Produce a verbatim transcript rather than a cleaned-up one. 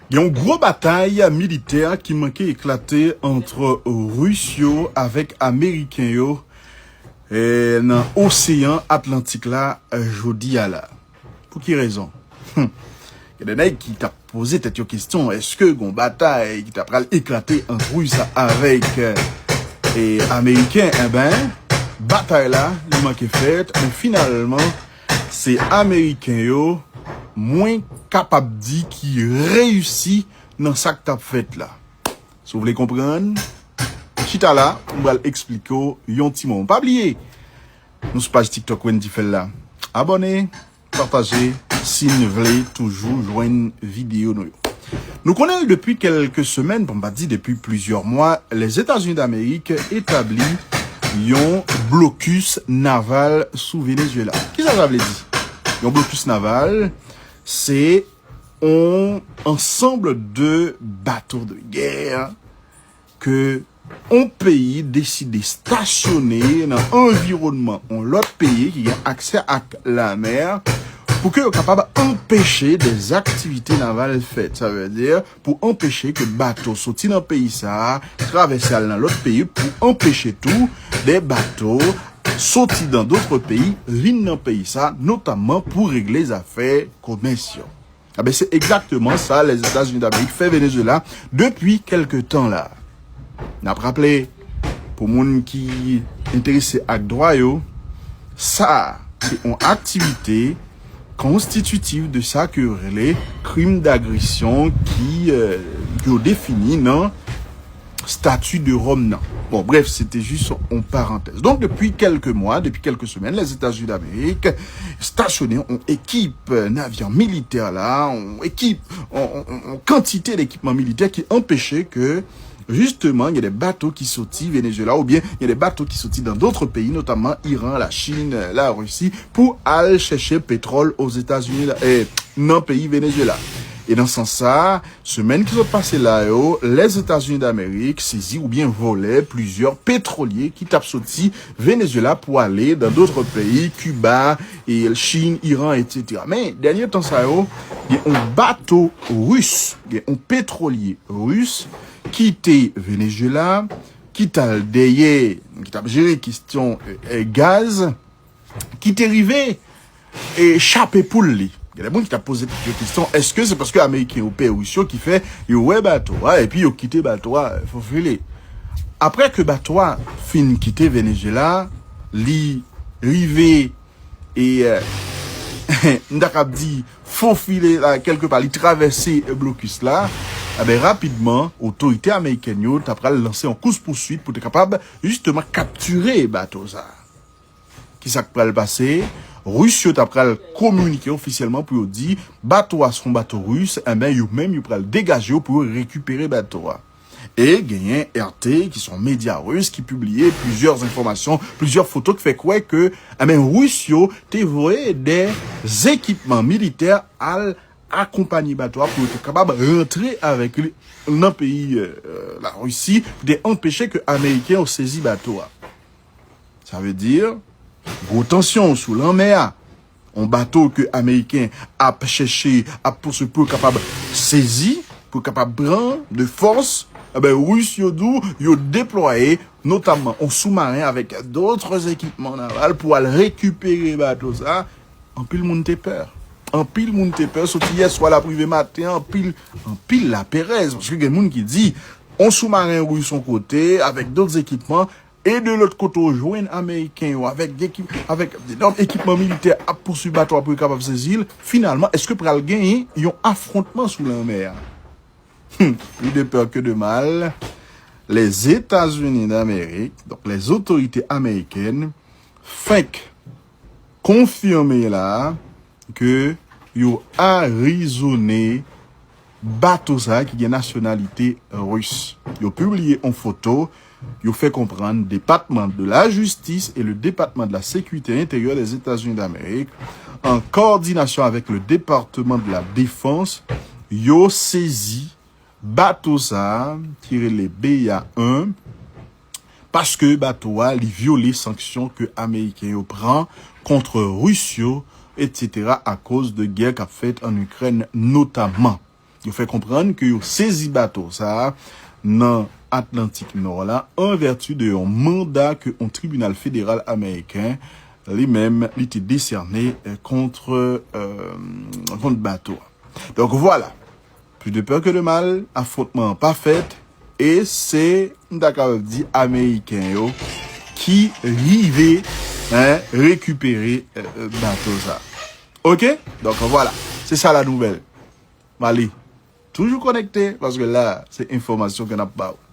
Gen yon gwo batay militè ki manke eklate ant Ris yo avèk Ameriken yo, eh, nan Oseyan Atlantik la, eh, jodi a la. Pou ki rezon? Gen de nèg ki t ap poze tèt yo kesyon, èske gon batay ki ta pral eklate ant Ris avèk, eh, Ameriken? Enben, batay la, li manke fèt, men finalman, se Ameriken yo, mwen kapab di ki reyisi nan sa k t ap fèt la. Si w vle konprann, chita la, m pral eksplike w yon ti moman. Pa bliye, nou sou paj TikTok Wendy Fel la. Abòne, pataje, si n vle toujou jwenn videyo nou yo. Nou konnen l depi kèlke semèn, pou m pa di depi plizyè mwa, Lèzetazini Damerik etabli yon blokis naval sou Venezuela. Kisa sa vle di? Yon blokis naval, se yon ansanm de bato de gè ke yon peyi deside stasyone nan anviwònman yon lòt peyi ki gen aksè ak lamè pou ke yo kapab anpeche de aktivite naval fèt. Sa vle di pou anpeche ke bato soti nan peyi sa a travèse al nan lòt peyi, pou anpeche tou de bato soti dan dòt peyi vin nan peyi sa, notamman pou regle zafè komès yo. Enben, se egzakteman sa Lèzetazini Damerik fè Venezuela depi kèlke tan la. N ap raple, pou moun ki enterese ak dwa yo, sa a se yon aktivite konstititif de sa ke yo rele krim dagresyon ki, eh, yo defini nan Stati de Ròm nan. Bon, bref, se te jis yon parantèz. Donk, depi kèlke mwa, depi kèlke semèn, Lèzetazini Damerik stasyone yon ekip, eh, navyan militè la, yon ekip, yon, yon, yon, yon kantite dekipman militè ki anpeche ke, jisteman, gen de bato ki soti Venezuela oubyen gen de bato ki soti dan dòt peyi, notamman Iran, Lachin, Larisi, pou al chèche petwòl Ozetazini, eh, nan peyi Venezuela. E nan sans sa, semèn ki sot pase la yo, Lèzetazini Damerik sezi oubyen vòlè plizyè petwolye ki t ap soti Venezuela pou ale dan dòt peyi, Kiba, e Chin, Iran, etsetera. Men, dènye tan sa yo, gen yon bato ris, gen yon petwolye ris ki te Venezuela, ki t al dèyè, ki t ap jere kesyon, eh, eh, gaz, ki te rive e chape poul li. Gen de moun ki t ap poze yo kesyon, èske se paske Ameriken yo pè Ris yo ki fè yo wè bato a epi yo kite bato a fofile? Apre ke bato a fin kite Venezuela, li rive e, eh, m ta kab di, fofile la, kèlke pa, li travèse blokis la, enben, rapidman, otorite amerikèn yo ta pral lanse yon kous pouswit pou te kapab, jisteman, kaptire bato sa a. Kisa k pral pase? Ris yo ta pral kominike ofisyèlman pou yo di bato a se yon bato ris, enben, yo menm yo pral degaje yo pou yo rekipere bato a. E genyen R T, ki se yon medya ris, ki pibliye plizyè enfòmasyon, plizyè foto ki fè kwè ke, enben, Ris yo te voye de ekipman militè al akonpanye bato a pou yo te kapab rantre avèk li nan peyi, eh, Larisi, pou te anpeche ke Ameriken yo sezi bato a. Sa vle di, gwo tansyon sou lanmè a. Yon bato ke Ameriken ap chèche, ap pouse pou yo kapab sezi, pou yo kapab pran de fòs, enben, Ris yo di w, yo deplwaye, notamman yon soumaren avèk dòt ekipman naval pou al rekipere bato sa. Anpil moun te pè. Anpil moun te pè. Soti yè swa l ap rive maten, anpil, anpil laperèz. Paske gen moun ki di, yon soumaren ris yon kote, avèk dòt ekipman, e de lòt kote, w jwenn Ameriken yo avèk, avèk denòm ekipman militè ap pouswiv bato a pou yo kapab sezi l. Finalman, èske pral genyen yon afwontman sou lanmè a? Hmm, plus de peur que de mal. Lèzetazini Damerik, donk, lèzotorite amerikèn, fenk konfime la ke yo arizone bato sa a ki gen nasyonalite ris. Yo pibliye yon foto, yo fè konprann Depatman de la Jistis e le Depatman de la Sekirite Enteryè dèzetazini damerik, an kowòdinasyon avèk le Depatman de la Defans, yo sezi bato sa a ki rele Beya en, paske bato a, li vyole sanksyon ke Ameriken yo pran kont Ris yo, etsetera, akoz de gè k ap fèt an Ikrèn notamman. Yo fè konprann ke yo sezi bato sa a nan Atlantik Nò la, an vèti de yon manda ke yon tribinal federal ameriken li menm li te desène kont, kont bato a. Donk vwala, plus de peur que de mal, afwontman an pa fèt, e se, m ta kapab di, Ameriken yo ki rive, hein, rekipere bato sa. Oke? Donk vwala, se sa la nouvèl. M ale. Toujou konekte, paske la, se enfòmasyon ke n ap ba w.